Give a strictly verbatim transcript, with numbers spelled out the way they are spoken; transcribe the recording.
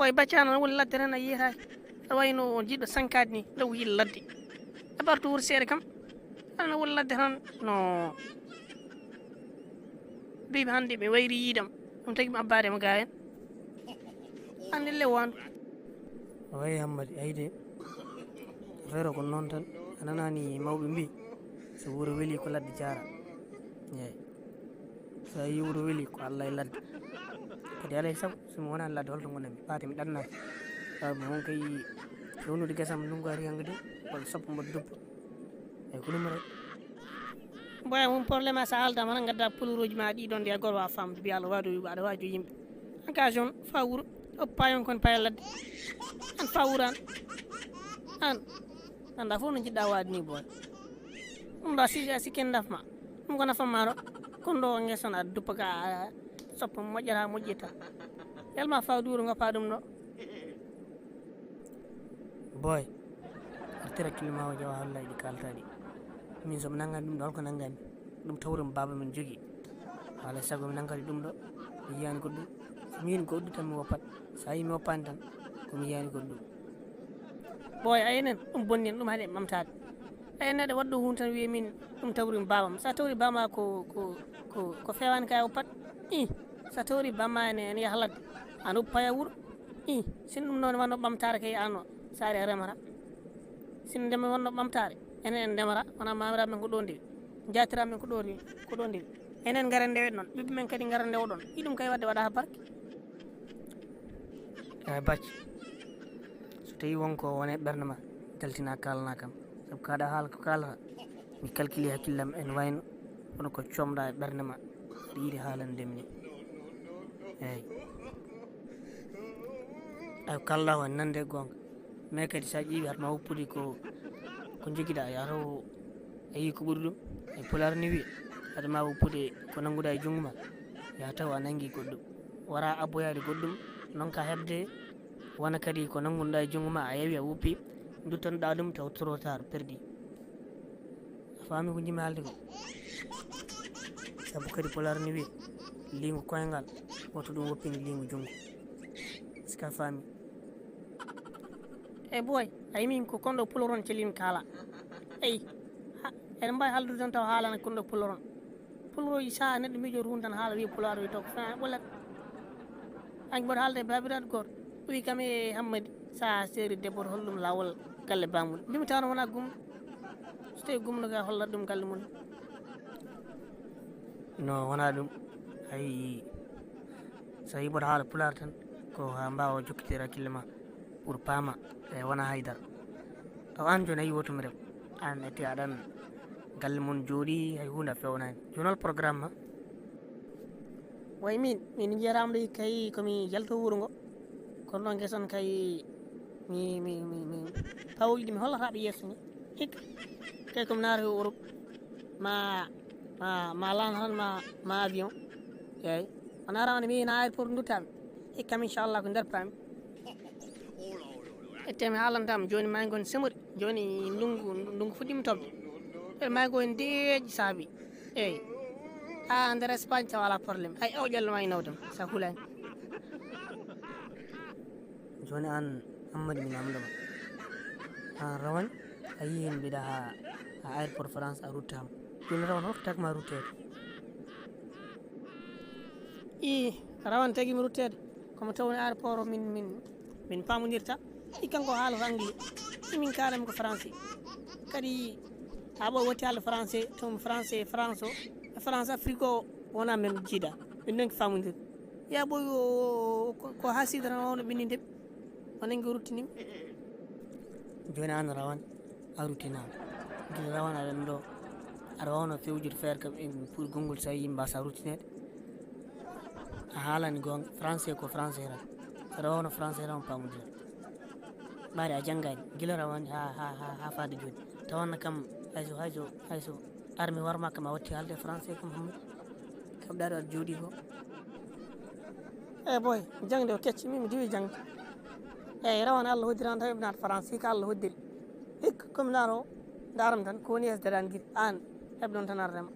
Oye bacca, an woni ladde tan a yiyata. Aɗa wayi no on jiɗɗo sankaade ni, ɗo ko yiɗi ladde. A ɓarto wuur seeɗa kam. An woni ladde tan no duuɓi hannde mi wayri yiidam. Ɗum tagi mi abbaade mo gaa en. An lelle wandu. Wayi Hammadi, ayi de. Affaire o ko noon tan. A nanaani mawɓe mbii, so wuro weli ko ladde jaara. Eeyi. So a yii wuro weli ko Allah e ladde. Kadi alaa e sago, so mi wonaani ladde, holto ngonanmi? Paate mi ɗannaaki. Sabu mi won kay fewnude gesam ndunngu ari hannde de, walla sappo mbaɗa duppa. Eeyi, ko ɗum rek. Boya mum problème a, so a haaldaama tan ngadda pulorooji ma ɗi ɗon de a gorwa famde mbiya Allah waado wiɓa aɗa waajo yimɓe. An ka zone fa wuro, ɗo payon kon paya ladde. An fa wuro an. An. Annda fof no jiɗɗa waade ni boy. Ɗum ɗo si a sikken nafma. Ɗum ko nafan ma ɗo. Kon ɗo ngeson aɗa duppa ka a soppa moƴƴata moƴƴita. Yalma fa duuro ngoppa ɗum ɗo. Boy, artira kilima o jawa hallaaji ɗi kalta ɗi. Min somi nanngani ɗum ɗo holko nanngani? Ɗum tawrum baaba min jogi. Haala sago mi nanngani ɗum ɗo. Mi yiyani goɗɗum. So mi yini goɗɗum tan mi woppat. So a yi mi woppani tan, ko mi yiyani goɗɗum. Boy, a enen ɗum bonni en, ɗum haɗi en ɓamtaade. A enen neɗɗo waɗɗo hunde tan wiye min ɗum tawri baabam. So a tawri baama ko, ko, ko, ko feewani ka e woppat. I, so a tawri baama ene, ene yaha ladde. An uppa ya wuro. I, sin ɗum noon wonno ɓamtaare kay an o, so ari a remata. Sin ndema wonno ɓamtaare, enen en ndemata, wona maamira men ko ɗo ndewi. Jaatira men ko ɗo ndewi, ko ɗo ndewi. Enen ngara ndewe ɗon, ɓiɓɓe men kadi ngara ndewo ɗon. I ɗum kay wadde waɗa ha barke. Eyi bacce, so tawi wonko wone ɓernde ma, daltina kalana kam. Sabu kaɗa haala ko kalata, mi calcule hakkillam en wayno, kono ko comɗa e ɓernde ma, aɗa yiɗi haalande mi ni. Eyi. Ayo kalɗa ko nande e goonga. Mais kadi so a ƴeewi haɗa ma woppude ko, ko jogiɗa, yataw a yii ko ɓuri ɗum. E pulaar ni wiye, haɗa ma woppude ko nannguɗa e junngo ma, yataw a nanngi goɗɗum. Wara abboyaade goɗɗum, noon ka heɓde, wona kadi ko nannguɗa e junngo ma, a yewi a woppi, duttanɗa ɗum taw trop tard, perdi. A faami ko njimi haalde ko? Sabu kadi pulaar ni wiye, liingu koyngal, woto ɗum woppini liingu junngo. Est-ce que a faami? E boy, a yimi ko kon ɗo pulaar on celin kaala. Eyi, ha, eɗen mbaawi haaldude tan taw haalana kon ɗo pulaar on. Pulaar o sa neɗɗo miijo run tan haala wiye pulaar o to ko fena ɓolet. An mboɗo haalde e babiraɗo gooto. O wi kam e Hammadi, sa seeri debbo to holɗum laawol galle bamum. Mbimi tawno wona gum. So tawi gumno ga hollat ɗum galle mum. No wona ɗum. Ay, so tawi mboɗo haala pulaar tan, ko ha mbaawa jokkitira hakkille ma pour paama, e wona haydara. Taw an jooni a yi woto mi rem. An ete aɗan galle mon jooɗi, hay huunde a fewnani. Jooni hol programme ma? Way min, min njiyataama ɗo kay ko mi jalto wuro ngo. Kono ɗon geson kay mi, mi, mi, mi pawoji ɗi mi hollata ɓe yeeso ni. Hikka, kay ko mi naata ko Europe. Ma, ma, ma lan tan ma, ma avion. Eyi, o naata on mi na aéroport duttami. Hikka kam inchallah ko nder pami. Ette mi haalantama jooni maa ngon semori. Jooni ndungu, ndungu fuɗɗiima toɓde. Ɓe maa ngon deeƴi saabi. Eyi. A nder Espagne tawa alaa problème. Hay o ƴallu maa nawdam sa hulaani. Jooni aan Ammadi mi namndoma. Aan rawane a yii heen mbiɗa haa haa aéroport France a ruttaama. Jooni rawane holko tagma rutteede? Ii, rawane tagi mi rutteede. Ko mi tawni aéroport o min, min, min paamondirta. I kanko haalata anglais. I min kaalami ko français. Kadi haa ɓooy watti haalde français, to mi français, France o. E France Afrique o wona men jiida. Min ɗon ko faamondir. Ya ɓooy o, o, ko, ko haa siidata o no ɓinni ndem. O nangi o ruttini mi. Jooni aan rawane a ruttinaama. Gila rawane aɗa ɗo. Aɗa waawno fewjude feere kam en pour konngol so yimɓe mbasa ruttineede. A haalani goonga, français ko français tan. Aɗa waawno français tan on paamodira. Ɓaade a janngaani, gila rawane haa, haa, haa, haa faade jooni. Tawanno kam hayso, hayso, hayso armi warma kam a watti haalde français kam Hammadi. Kam ɗaɗo aɗa jooɗi ko. Eyi boy, jaŋde o kecci, min mi diwi jaŋde. Eyi rawane Allah hoddiri an tawi mi naata France, hikka Allah hoddiri. Hikka ko mi naata o, ndaram tan, ko woni yeeso daɗan giri, aan heɓ ɗon tan ardema.